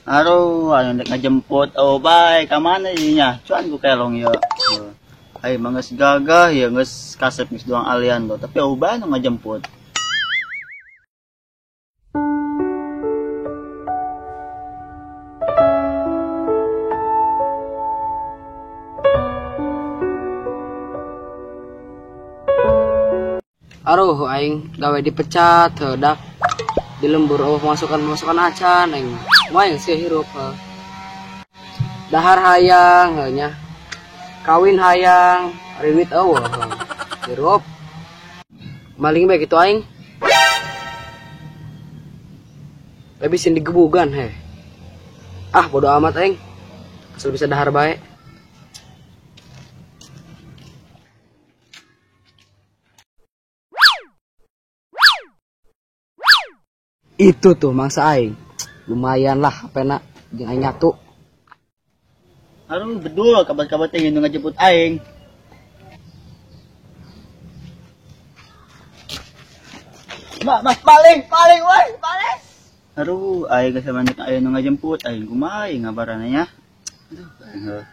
Aduh, ayo ndek ngajemput. Oh, bae, ka mana ieu nya? Cuan ku kelong ieu. Ai mah geus gagah ya, geus kasep geus doang alian do, tapi oh bae nu ngajemput. Aduh, aing gawe dipecat, heuh dak. Di lembur eueuh pemasukan-pemasukan acan aing. Main sih hirup heuh. Dahar hayang heuh nya. Kawin hayang, ari duit eueuh heuh. Hirup. Maling bae kitu aing. Tapi sieun digebugan heh. Ah, bodo amat aing. Asal bisa dahar bae. Itu tuh mangsa aing. Lumayan lah HP-na jeung aing nyatu. Aduh, bedul kabar-kabar teh nu ngajemput aing. Mak, mas paling, paling woi, paling. Aduh, aing geus samane aya nu ngajemput aing kumaha ieu ngabaranna nya. Aduh, aing heuh.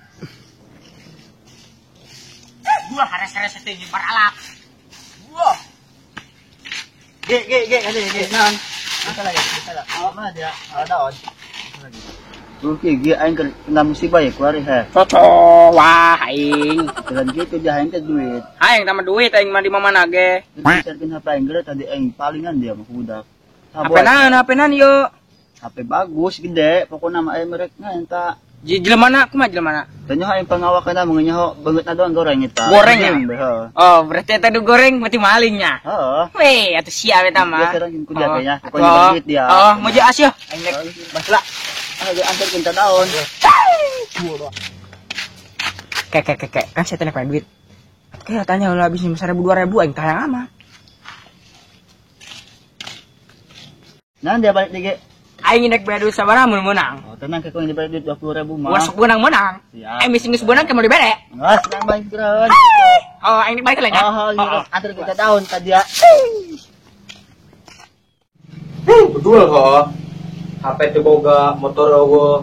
Gua hares-hares teh nyebar alak. Wah. Ge ge ge ade ge naon? Bisa lagi, bisa lah. Oh, mana dia? Ada on. Oke, ge aing keur kena musibah ya kuari heh. Soto wah aing. Jalan gitu dia aing teh duit. Aing tambah duit aing mah di mana ge. Terus HP aing geura tadi aing palingan dia mah budak. HP naon yo? HP bagus gede, pokokna mah aing merek na eta. Jelema kumaha jelema? Tanya aing pangawakeunna mun nyaho beungeutna doang goreng eta. Goreng ya? Oh, berarti eta du goreng berarti malingnya. Heeh. Weh, atuh siap eta mah. Biasa orang ku dia nya, pokoknya duit dia. Oh, mau jeung asih. Aing rek basla. Ah, ge antarkeun ka daun. Kek kek kek, kan saya tanya duit. Kayak tanya ulah habis 1.000 2.000 aing tah amat. Nah, dia balik deui ge. Aing rek bayar duit sabaraha mun meunang. Oh, tenang ke kau dibayar duit 20.000 mah. Wah, sok meunang-meunang. Siap. Aing misi geus meunang ke mau dibere. Geus, tenang bae kiraeun. Oh, aing balik lagi. Oh, oh, antar kita daun ka dia. Betul ho. HP teu boga, motor eueuh.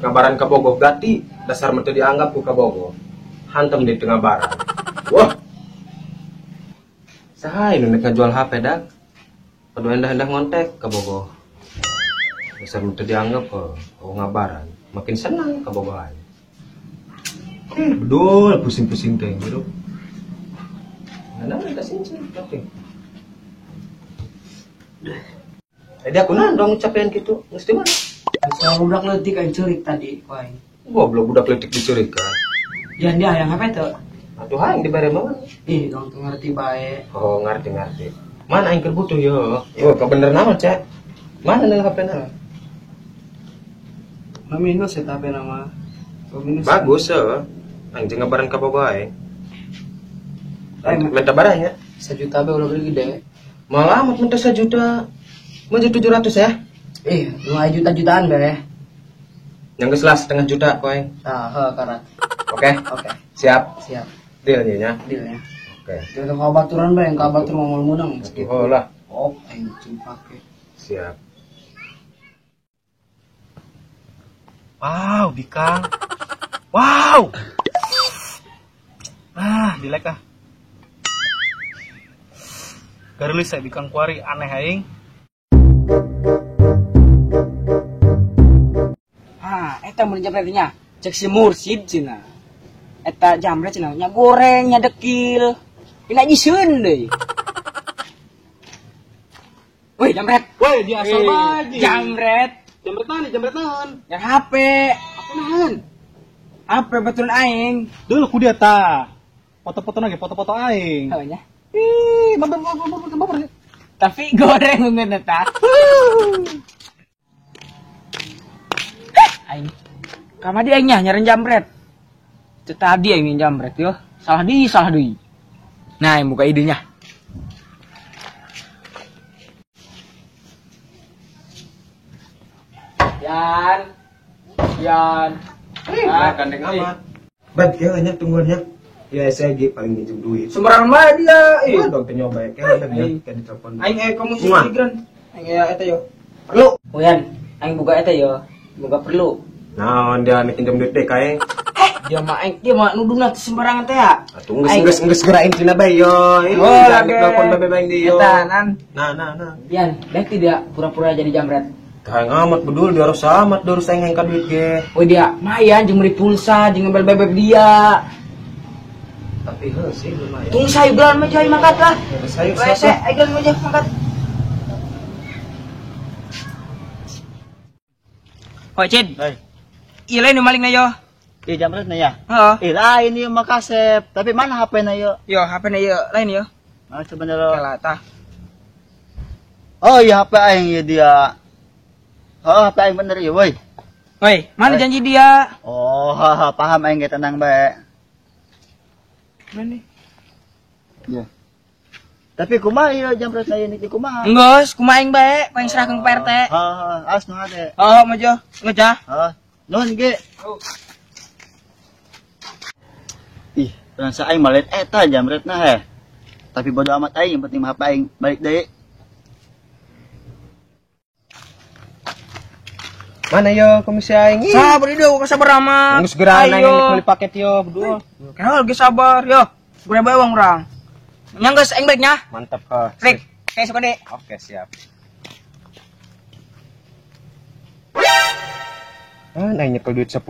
Kabaran ka Bogo gati, dasar mah teu dianggap ku ka Bogo. Hantem di tengah barang. Wah. Saha nu nek ngajual HP dak? Kudu endah-endah ngontek ka Bogo. Dasar mah teu dianggap oh ngabaran. Makin senang ka Bogo aing. Bedul pusing-pusing teh hirup. Nah, nah, kasih tapi. Jadi aku nandong capean gitu, mesti mana? Soal budak leutik aing ceurik tadi, ku aing. Goblok budak leutik dicurikan. Jangan dia hayang HP teu. Atuh hayang dibere mah. Ih, dong tuh ngerti bae. Oh, ngerti-ngerti. Mana aing keur butuh yo? Yo, kabener naon, Cek? Mana nang HP-na? Ma minus eta HP-na mah. Minus. Bagus heuh. Aing jeung ngabaran ka Bogo aing. Minta barangnya. 1 juta bae ulah gede. Malah amat minta 1 juta. Mau 700 ya? Ih, lumayan juta-jutaan be. Yang geus lah 0,5 juta koe. Tah, heuh karat. Oke. Oke. Siap. Siap. Dealnya nya. Dealnya. Oke. Jangan ka baturan bae, ka batur mau meunang segitu. Oh lah. Oh, aing cing pake. Siap. Wow, Bikang. Wow. Ah, dilek ah. Garulis saya Bikang kuari aneh aing. Ah, eta mun jamret nya. Cek si Mursid cenah. Eta jamret cenah nya goreng nya dekil. Dina nyieun deui. Woi, jamret. Woi, dia asal lagi. Jamret. Jamret naon? Jamret naon? Yang HP. HP naon? HP baturan aing. Dulu ku dia ta. Foto-foto lagi, foto-foto aing. Heuh nya. Ih, mabar. Tapi goreng ngeungeun eta. Aing. Kamadi aing nya nyaren jamret. Itu tadi aing jamret yo. Salah deui, salah deui. Nah, aing buka idenya. Yan. Yan. Ah, kandeng amat. Bet ya nya tungguannya. Ya SG paling minjem duit. Sembarangan bae dia. Ih, dong teh nyoba ya kan kan ditelepon. Aing kamu sih Tigran. Aing ya eta yo. Perlu. Oyan, aing buka eta yo. Moga perlu. Naon dia nek pinjam duit deh kae. Dia mah aing dia mah nuduna teh sembarangan teh ya. Atuh geus geus geus gerain cenah bae yo. Oh, Jangan telepon bae bae di yo. Eta nan. Nah nah nah. Dian, dek tidak pura-pura jadi jamret. Kayak ngamat bedul dia harus amat dia harus aing ka duit ge. Oh dia mayan jeung meuli pulsa jeung ngambil bebek dia. Tapi heuh sih lumayan. Tung sayu gelan mah jauh mangkat lah. Sayu Rese, aing gelan mah jauh mangkat. Hoi Cid. Hei. Iya lain nu maling na yo. Ih jamret na ya. Heeh. Ih lain ieu mah kasep. Tapi mana HP na ieu? Yo HP na ieu lain yo. Ah sebenarnya. Kalah tah. Oh iya HP aing ieu dia. Oh HP aing bener ieu woi. Woi, mana janji dia? Oh, paham aing ge tenang bae. Mana? Ya. Tapi kumaha ieu jamret na ieu niki kumaha? Enggeus, kumaha aing bae, ku aing serahkeun ke Pak RT. Heeh, awas nu hade. Oh, maju. Geus ah. Heeh. Nuhun ge. Ih, rasa aing malet eta jamretna heh. Tapi bodo amat aing, yang penting mah HP aing balik deui. Mana yo komisi aing? Sabar ieu, sabar amat. Geus geura aing beli paket yo berdua. Kenapa lagi sabar yo? Gue bae uang urang. Nya geus aing balik nya. Mantap kah. Rek, kayak suka deh. Oke, siap. Ah, aing nyekel duit 10.000.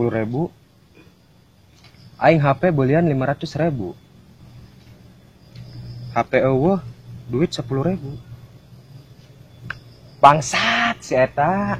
Aing HP belian 500.000. HP eueuh duit 10.000. Bangsat si eta.